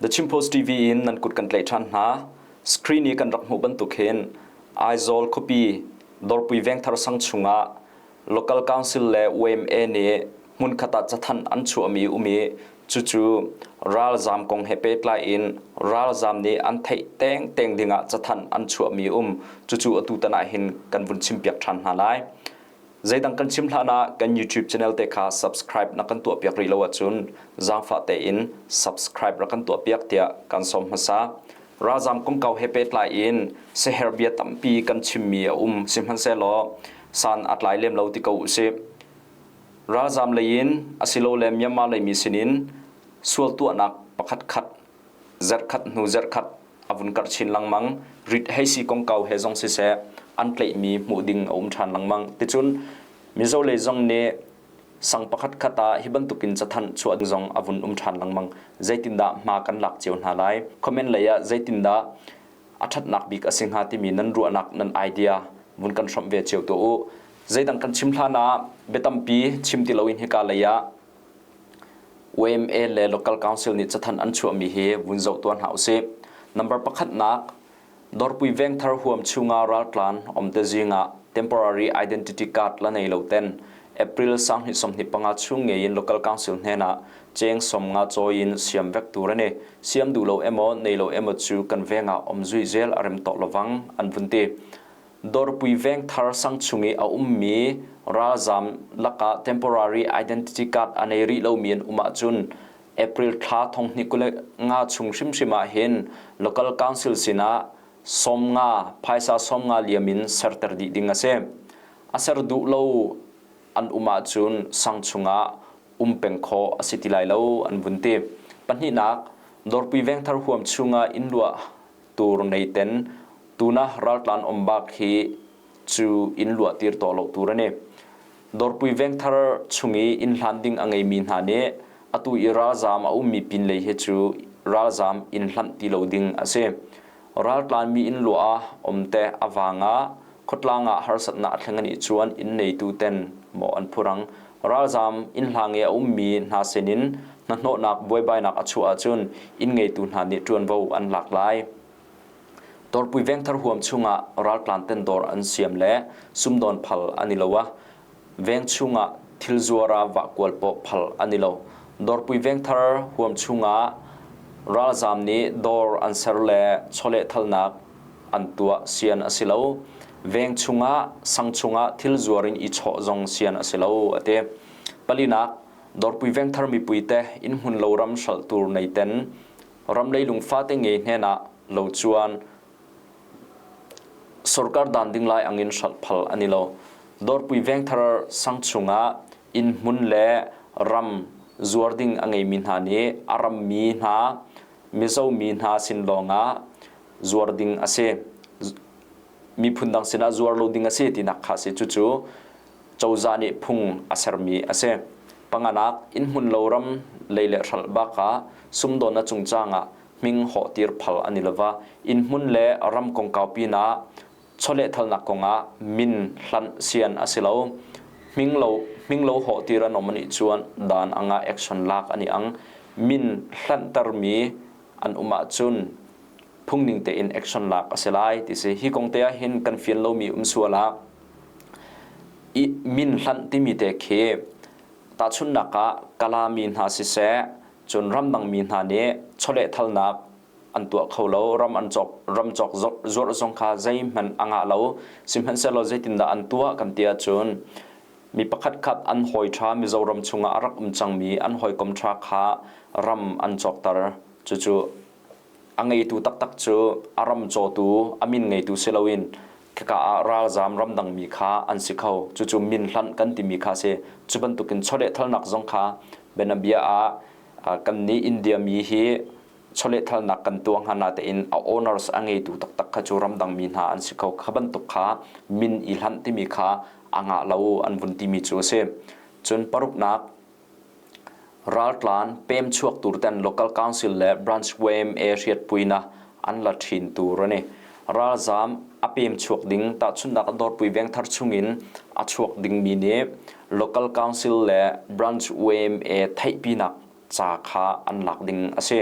The Chin Post TV in nan kut kan tlaih ṭhan hna. Screen i kan rak hmuh bantuk hin Aizawl khuapi Dawrpui Vengthar sang chungah Local Council le YMA nih hmunkhat ah cathanh an chuahmi um i cucu ralzaam kong he pehtlai in ralzaam nih an theih tengteng dingah cathanh an chuahmi um. Cucu atu tan ah hin kan vun chimpiak ṭhan hna lai. Zeidang kan chim hlan ah kan YouTube channel te kha subscribe na kan tuahpiak rih lo ahcun zaangfah tein subscribe rak kan tuahpiak tiah kan sawm hmasa. Ralzam kongkau he pehtlai in seher bia tampi kan chimmi a um sihmanhsehlaw san a tlai lem lo ti ko usih. Ralzam lei in asilole Myanmar leimi sinin sual tuahnak pakhat khat zarhkhat hnu zarhkhat a vun karh chin lengmang. Rit heisi kongkau he zong siseh an tlaihmi hmuh ding a um ṭhan lengmang. Ticun Mizo lei zong nih sang pakhat khat ah hi bantukin cathanh chuah ding zong a vun um ṭhan lengmang. Zeitindah hma kan lak cio hna lai? Comment lei ah zeitindah a ṭhatnak bik a si hnga timi nan ruahnak nan idea vun kan hrawmh ve cio tuah u. Zeidang kan chim hlan ah biatampi chim ti loin hika lei ah YMA le Local Council nih cathanh an chuahmi hi vun zoh tuah hna usih. Number pakhatnak, Dawrpui Vengthar huam chungah raltlan omte zingah temporary identity card la nei lo ten April 2025 chung ngei in Local Council hnenah cheng 50 chawi in siam vek tur ani. Siam duh lo emaw nei lo emaw chu kan vengah om zui zel a rem tawh lovang an vun ti. Dawrpui vengthar sang chung i a ummi ralzaam lakah temporary identity card a nei rih lomi an um ahcun April thla 2025 chung hrimhrim ah hin local council sinah 50 phaisa 50 liam in serter dih ding a si. A ser duh lo an um ahcun sang chungah um peng khawh a si ti lai lo an vun ti. Pahnihnak, Dawrpui vengthar huam chungah inn luah tur nei ten tuna raltlan om bak hi cu inn luah tir tawh lo tur ani. Dawrpui vengthar chung i inn hlan ding a ngeimi hna nih atu i ralzaam a ummi pin lei hi cu ralzaam inn hlanh ti lo ding a si. Raltlan mi inn luah ah om te a vang ah khuatlang ah harsatnak a thleng ani chuan inn neitu ten maw an phurang. Ralzaam inn hlang i a ummi hna sinin hnahnawhnak buaibainak a chuah ahcun inn ngeitu hna nih ṭuanvo an lak lai. Dawrpui vengthar huam chungah raltlan ten dawr an siam le sumdawn phal an i lo a veng chungah thil zuar ah vahkual pawh phal an i lo. Dawrpui vengthar huam chungah ralzaam nih dawr an ser le chawlehthalnak an tuah sian a si lo. Veng chungah sang chungah thil zuar in i chawh zong sian a si lo a ti. Palinak Dawrpui vengthar mipui te innhmun lo ram hralh tur nei ten ram leilung fate ngei hnenah lo chuan sorkar dan ding lai angin hralh phal ani lo. Dawrpui vengthar sang chungah innhmun le ram zuar ding a ngeimi hna nih a rammi hna Mizo mi hna sin lawngah zuar ding a si. Miphun dang sinah zuar lo ding a si tinak kha si. Cucu cozah nih phung a sermi a si. Panganak innhmun lo ram lei le hralh bak ah sumdawn a cungcang ah hming hawhtir phal an i lova innhmun le ram kongkau pinah chawlehthalnak kongah min hlanh sian a si lo. Hming lo hming lo hawhtir an um anih chuan dan anga action lak ani ang. Min hlanhtermi an um ahcun phungning tein action lak a si lai ti si. Hi kong te ah hin kan fian lomi um sual ah I min hlanh timi te khi tahchunhnak ah Kala mi hna siseh, cun ramdang mi hna nih chawlehthalnak an tuah kho lo, ram an cawk, ram cawk zuarh zong kha zeihmanh a ngah lo. Sihmanhsehlaw zeitindah an tuah kan ti ahcun mi pakhat khat an hawi ṭha Mizoram chungah a rak um cangmi an hawikom ṭha kha ram an cawkter. Cucu a ngeitu taktak cu a ram cawtu, a min ngeitu si loin khika ah ralzaam ramdangmi kha an si kho. Cucu min hlanh kan timi kha si. Cu bantukin chawlehthalnak zong kha bianabia ah kannih India mi hi chawlehthalnak kan tuah hnga natein a owners a ngeitu taktak kha cu ramdangmi hna an si kho. Kha bantuk kha min i hlanh timi kha a ngah lo an vun timi cu a si. Cun paruknak Raltlan pemchuak tur ten local council le branch YMA hriatpuina an la ṭhin tur a ni. Ralzaam a pemchuak ding tahchunhnak Dawrpui vengthar chungin a chuak dingmi nih local council le branch YMA theihpinak ca kha an lak ding a si.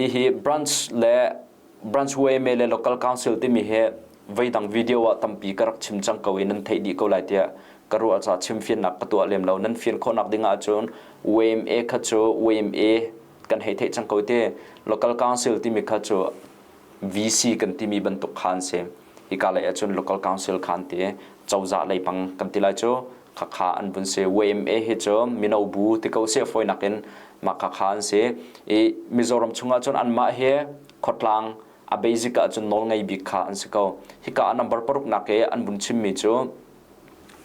Hihi branch le branch YMA le local council timi hi voidang video ah tampi ka rak chim cang ko i nan theih dih ko lai tiah ka ruah caah chimfiannak ka tuah lem lo. Nan fian khawhnak ding ahcun YMA kha cu YMA kan hei theih cang ko te. Local council timi kha cu VC kan timi bantuk kha an si. Hika lei ahcun local council kha an ti. Cozah lei pang kan ti lai cu khakha an vun si. YMA hi cu mino bu ti ko seh fawinak in mah khakha an si. I Mizoram chungah cun anmah hi khuatlang a basic ahcun nawl ngei bik kha an si ko. Hika ah number paruk nak i an vun chimmi cu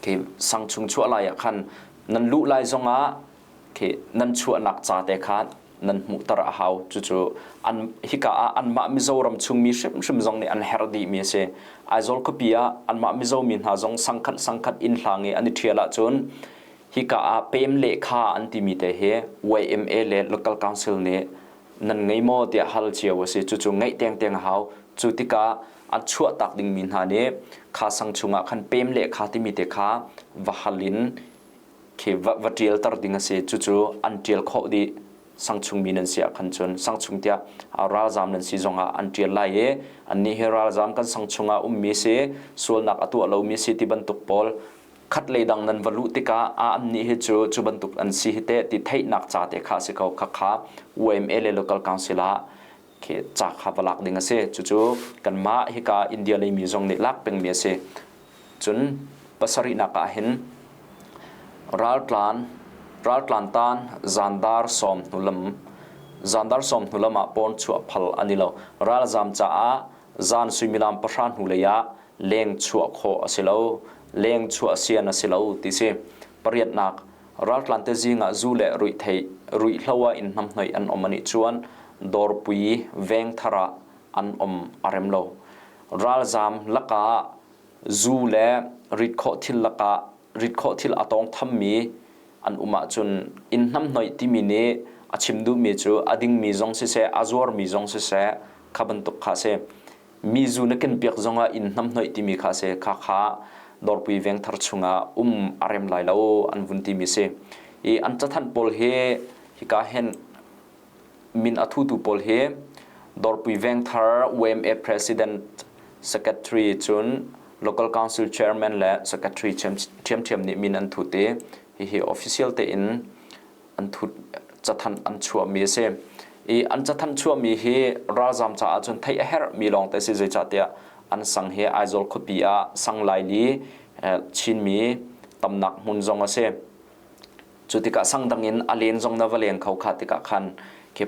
khi sang chung chuah lai ah khan nan luh lai zongah khi nan chuahnak ca te kha nan hmuhter a hau. Cucu an hika ah anmah Mizoram chungmi hrimhrim zong nih an herh dihmi a si. Aizawl khuapi ah anmah Mizo mi hna zong sangkhat sangkhat inn hlang i an i ṭhial ahcun hika ah pem lehkha an timi te hi YMA le local council nih nan ngei maw tiah hal cio a si. Cucu ngeih tengteng a hau. Cu tikah an chuahtak dingmi hna nih kha sang chungah khan pem lehkha timi te kha va hal in khi va, va ṭialter ding a si. Cucu an ṭial khawh dih. Sangchung mi nan si ah khan cun sangchung tiah ralzam nan si zongah an ṭial lai i annih hi ralzam kan sangchung ah ummi si, sualnak a tuah lomi si ti bantuk pawl khat lei dang nan va luh tikah a annih hi cu cu bantuk an si hi teh ti theihnak ca te kha a si ko. Khakha YMA le local council ah khi ca kha va lak ding a si. Cucu kanmah hika India lei mi zong nih lak pengmi a si. Cun pasarihnak ah hin raltlan raltlan tan zandar sawm hnulam zandar sawm hnulam ah pawn chuah phal an i lo. Ralzam caah zan suimilam pahra hnulei ah leng chuah khawh a si lo. Leng chuah sian a si lo ti si. Pariatnak raltlan te zing ah zu le ruihtheih ruihhlo ah in hnamhnoih an um anih chuan dawrpui vengthar ah an um a rem lo. Ralzam lakah zu le ritkhawh thil lakah ritkhawh thil a tawng thammi an um ahcun inn hnamhnoih timi nih a chim duhmi cu a dingmi zong siseh a zuarmi zong siseh kha bantuk kha a si. Mi zu na kenpiak zongah inn hnamhnoih timi kha a si. Kha kha dawrpui vengthar chungah um a rem lai lo an vun timi si. I an cathanh pawl hi hika hin min a thutu pawl hi Dawrpui Vengthar YMA President Secretary cun Local Council Chairman le Secretary ṭhiamṭhiam nih min an thut i hihi official tein an thut cathanh an chuahmi a si. I an cathanh chuahmi hi ralzaam caah cun theih a herhmi lawngte a si zeicahtiah an sang hi Aizawl khuapi ah sang laili Chinmi tamnak hmun zong a si. Cu tikah sang dang in a len zong na va leng kho kha tikah khan khi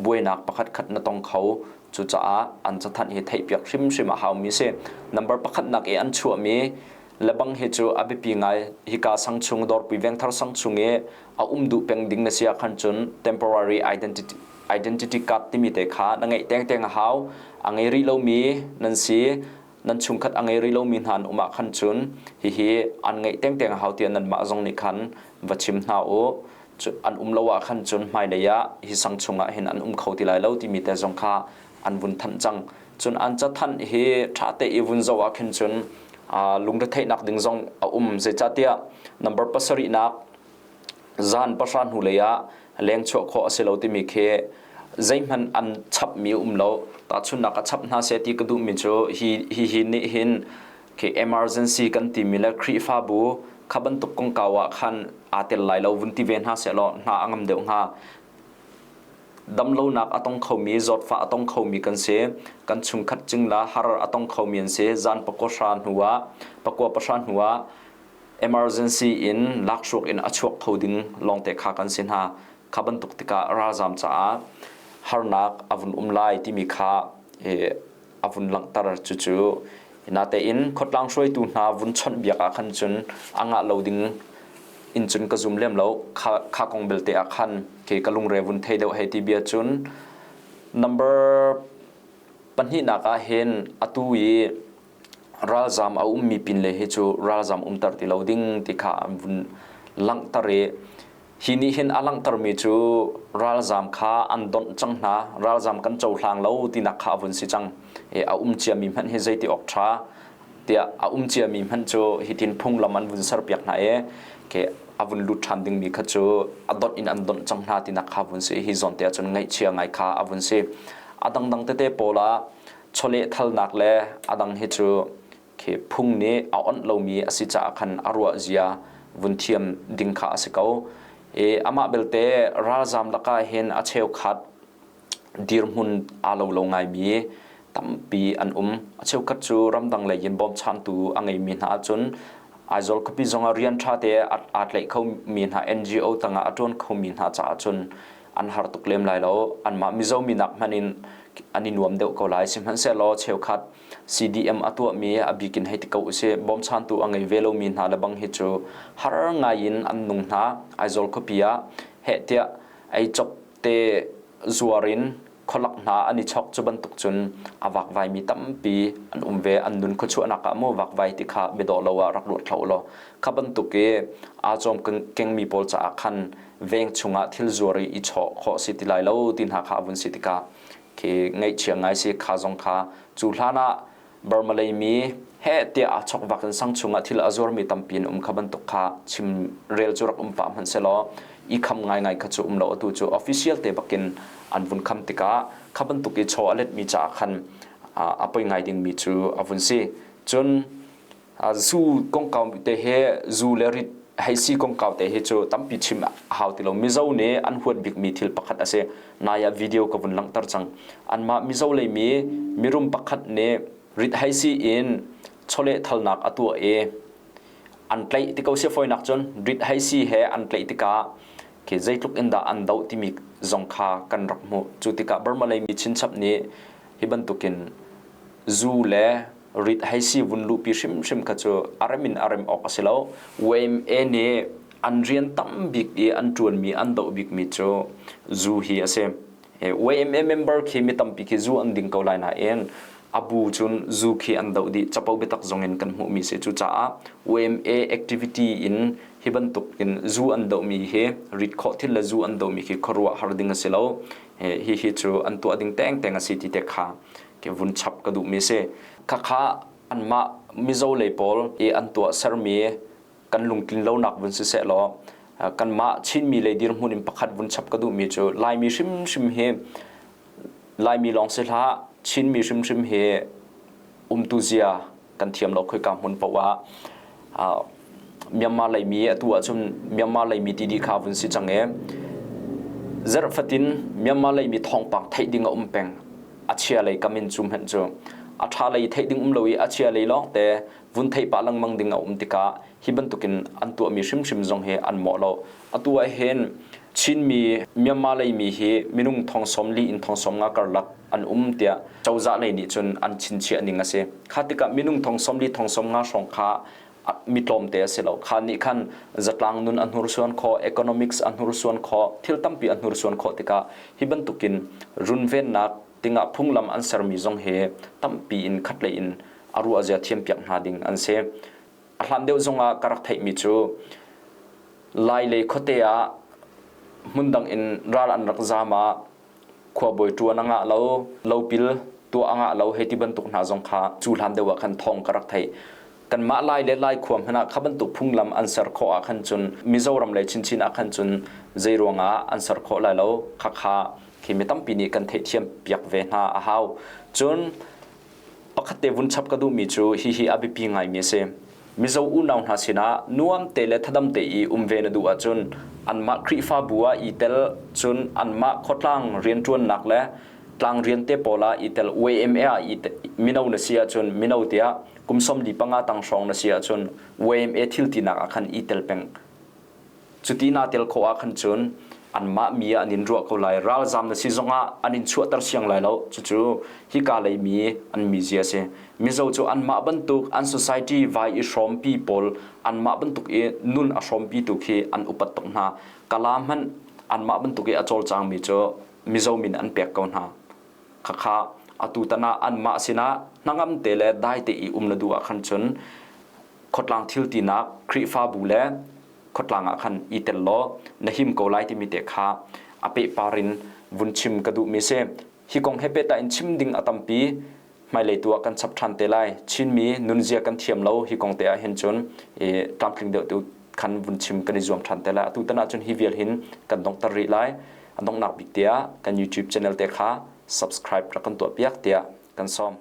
buainak pakhat khat na tong kho. Cucaah an cathanh hi theihpiak hrimhrim a haumi si. Number pakhatnak i an chuahmi lebang hi cu a biapi ngai. Hika sang chung Dawrpui Vengthar sang chung i a um duh peng ding na si ah khan cun temporary identity identity card timi te kha na ngeih tengteng a hau. A ngei rih lomi nan si. Nan chungkhat a ngei rih lomi hna an um ah khan cun hihi an ngeih tengteng a hau tiah nanmah zong nih khan va chim hna u. An um lo ah khan cun hmailei ah hi sang chungah hin an um kho ti lai lo timi te zong kha an vun thanh cang. Cun an cathanh hi ṭha te i vun zoh ah khin cun lungretheihnak ding zong a um. Zeicahtiah number pasarihnak zan pahra hnulei ah leng chuah khawh a si lo timi khi zeihmanh an chapmi um lo. Tahchunhnak ah chap hna seh ti ka duhmi cu hi hi hi nih hin khi emergency kan timi le Khrihfabu kha bantuk kongkau ah khan aa tel lai lo vun ti ve hna seh law hna a ngam deuh hnga. Damlonak a tong khomi, zawtfah a tong khomi kan si. Kan chungkhat cingla har a tong khomi an si. Zan pakua hra hnu ah pakua pahra hnu ah emergency in lakhruak in a chuak kho ding lawngte kha kan si hna. Kha bantuk tikah ralzam caah harnak a vun um lai timi kha a vun langhter. Cucu natein khuatlang hruaitu hna vun chawnh biak ah khan cun a ngah lo ding in cun ka zum lem lo. Kha, kha kong belte ah khan ke ka lungre vun thei deuh hei ti bia cun number pahnihnak ah hin atu i ralzam a ummi pinle hi cu ralzam umter ti lo ding ti kha an vun langhter i hi nih hin a langhtermi cu ralzam kha an donh cang hna ralzam kan cohlang lo tinak kha a vun si cang i a um ciami hmanh hi zeiti awk ṭha tiah a um ciami hmanh cu hitin phunglam an vun serpiak hna i ke. a vun lut ṭhan dingmi kha cu a donh in an donh cang hna tinak kha vun si. Hi zawn te ahcun ngaihchia ngai kha a vun si. A dangdang tete pawl ah chawleh thalnak le a dang hi cu khi phung nih a onh lomi a si caah khan a ruah zia vun thiam ding kha a si ko. I amah belte ralzam lakah hin a cheukhat dirhmun aa lo lo ngaimi tampi an um. A cheukhat cu ramdang lei in bawmchantu a ngeimi hna ahcun Aizawl khuapi zongah rian ṭha te aa tlaih khomi hna NGO tangah a ṭuan khomi hna caah cun an har tuk lem lai lo. Anmah Mizo minak hmanh in an i nuam deuh ko lai. Sihmanhsehlaw cheukhat CDM a tuahmi a bik in hei ti ko usih bawmchantu a ngei ve lomi hna le bang hi cu har ngai in an nung hna. Aizawl khuapi ah heh tiah ei cop te zuar in khualak hna an i chok cu bantuk cun a vakvaimi tampi an um ve an nun khuachuahnak ah maw vakvai ti kha biadawh lo ah rak ruat hlah law kha bantuk i aa cawm kengmi pawl caah khan veng chungah thil zuar i i chawh khawh si ti lai lo ti hna kha a vun si tikah khi ngaihchia ngai si kha zong kha cu hlan ah Burma leimi he tiah aa chokvak in sang chungah thil a zuarmi tampi an um kha bantuk kha chim rel cu rak um pah hmanh selaw i kham ngaingai kha cu um lo atu cu official te bakin an vun kham tikah kha bantuk i chaw a letmi caah khan a poi ngai dingmi cu a vun si cun zu kongkau te he zu le rit hei si kongkau te hi cu tampi chim a hau ti lo Mizo nih an huat bikmi thil pakhat a si nai ah video ka vun langhter cang anmah Mizo leimi mirum pakhat nih rit hei si in chawleh thalnak a tuah i an tlaih ti ko si fawinak cun rit hei si he an tlaih tikah khi zeitluk in dah an doh timi zong kha kan rak hmuh cu tikah Burma leimi chinchap nih hi bantukin zu le rit hei si vun luhpi hrimhrim kha cu a rem in a rem awk a si lo. YMA nih an rian tam bik i an ṭuanmi an doh bikmi cu zu hi a si. YMA member khi mi tampi khi zu an ding ko lai nain a bu cun zu khi an doh dih capo biatak zong in kan hmuhmi si. Cucaah YMA activity in hi bantuk in zu an dohmi hi rit khawh thil le zu an dohmi khi khuaruah har ding a si lo. Hi hi cu an tuah ding tengteng a si ti te kha ke vun chap ka duhmi si. Khakha anmah Mizo lei pawl i an tuah sermi kan lungtlin lonak vun si seh law kanmah Chinmi lei dirhmun in pakhat vun chap ka duhmi cu Laimi hrimhrim hi Laimi lawng si hlah Chinmi hrimhrim hi umtu zia kan thiam lo khoika hmun paoh ah Myanmar leimi atu ahcun Myanmar leimi ti dih kha vun si cang i zarh fatin Myanmar leimi thawngpang theih ding a um peng a chia lei kam in cu hmanh cu a ṭha lei theih ding um lo i a chia lei lawng te vun theih pah lengmang ding a um tikah hi bantukin an tuahmi hrimhrim zong hi an mawh lo atu ah hin Chinmi Myanmar leimi hi minung thong 40 in thong 50 karlak an um tiah cozah lei nih cun an chinchiah ning a si. Kha tikah minung thong 40 thong 50 hrawng kha mi tlawmte a si lo. Kha nih khan zatlang nun a hnursuan khawh, economics a hnursuan khawh, thil tampi a hnursuan khawh tikah hi bantukin runvennak tingah phunglam an sermi zong hi tampi in khatlei in a ruahzia thiampiak hna ding an si. A hlan deuh zongah ka rak theihmi cu Lai lei khuate ah hmundang in ral an rak zaam ah khuabawi ṭuan a ngah lo, lopil tuah a ngah lo hei ti bantuk hna zong kha cu hlan deuh ah khan thawng ka rak theih. Kanmah Lai le Lai khua hmanh ah kha bantuk phunglam an ser khawh ah khan cun Mizoram lei chinchin ah khan cun zei ruangah an ser khawh lai lo khakha khi mi tampi nih kan theihthiam piak ve hna a hau. Cun pakhat te vun chap ka duhmi cu hihi a biapi ngaimi a si. Mizo unau hna sinah nuam te le thadam te i um ve na duh ahcun anmah Khrihfabu ah i tel cun anmah khuatlang rianṭuannak le tlang rian te pawl ah i tel YMA ah i mino na si ahcun mino tiah kum 45 tang hrawng na si ahcun YMA thil tinak ah khan i tel peng. Cuti naa tel khawh ah khan cun anmah mi ah an in ruah ko lai. Ralzam na si zongah an in chuahter siang lai lo. Cucu hika lei mi an mizia a si. Mizo cu anmah bantuk an society vai i hrawmpi pawl anmah bantuk i nun a hrawmpi tu khi an upat tuk hna. Kala hmanh anmah bantuk i a cawlcangmi cu Mizo min an pek ko hna. Khakha atu tan ah anmah sinah hnangam te le dai te i um na duh ah khan cun khuatlang thil tinak Khrihfabu le khuatlang ah khan i tel law na him ko lai timi te kha a pehpar in vun chim ka duhmi si. Hi kong he pehtlai in chim ding a tampi hmailei tu ah kan chap ṭhan te lai. Chinmi nunzia kan thiam lo hi kong te ah hin cun i tlamtling deuh tu khan vun chim kan i zuam ṭhan te lai. Atu tan ahcun hi vial hin kan donghter rih lai. A donghnak bik tiah kan YouTube channel te kha subscribe rak kan tuah piak tiah kan sawm.